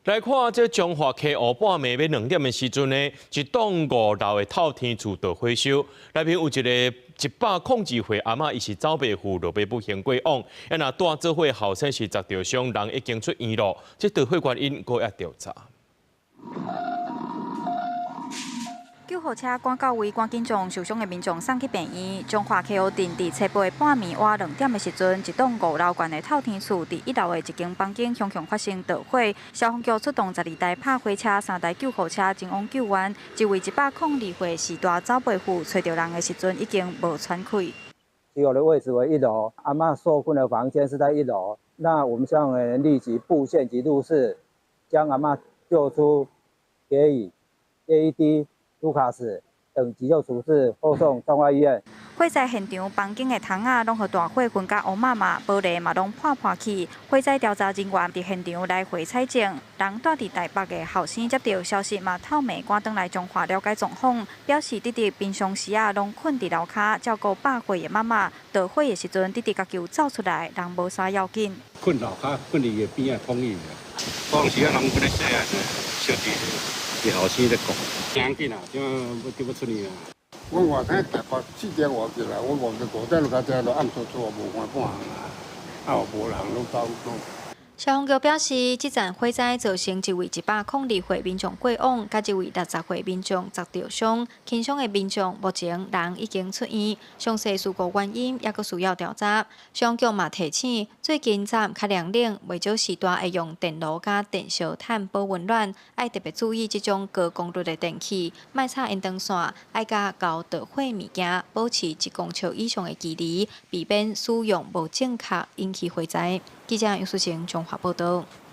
來看這彰化溪湖半暝欲兩點的時陣呢，一棟五樓的透天厝著火燒，內面有一個102歲阿嬤，伊是走袂赴，落尾不幸過往。啊，若帶做伙後生是砸著傷，人已經出院咯。這著火原因閣猶調查。救護車趕到位，趕緊將受傷的民眾送去病院。彰化溪湖鎮佇初八半暝倚兩點的時陣，一棟五樓懸的透天厝佇一樓的一間房間，雄雄發生著火。消防局出動12台拍火車、三台救護車前往救援。一位102歲序大走袂赴，揣著人的時陣已經無喘氣。起火的位置為一樓，阿嬤受困的房間是在一樓。那我們消防員立即布線及入室，將阿嬤救出，給予 AED、盧卡斯等急救處置，後送彰化醫院。火災現場房間的窗仔攏予大火熏甲烏麻麻，玻璃嘛攏破破去。火災調查人員佇現場來回採證，人蹛佇台北的後生接著消息嘛，透暝趕轉來彰化了解狀況，表示弟弟平常時啊攏睏佇樓跤照顧百歲的媽媽，著火的時陣弟弟共救走出來，人無啥要緊。睏樓跤，睏佇伊邊仔通伊。當時啊，人閣咧洗啊，小弟伊後生咧講，真緊啊，這欲叫欲出院啊。阮外聽大概4點外起來，我望到5點就遮都暗搓搓，無看半項啊，啊無人攏走攏。消防局表示，這陣火災造成一位102歲民眾過往，佮一位60歲民眾砸著傷，輕傷的民眾目前人已經出院，詳細事故原因猶閣需要調查。消防局嘛提醒，最近早暗較涼冷，袂少時段會用電爐佮電燒炭保溫暖，愛特別注意這種高功率的電器，莫插延長線，愛佮著火物件保持1公尺以上的距離，避免使用無正確引起火災。記者楊淑晴彰化報導。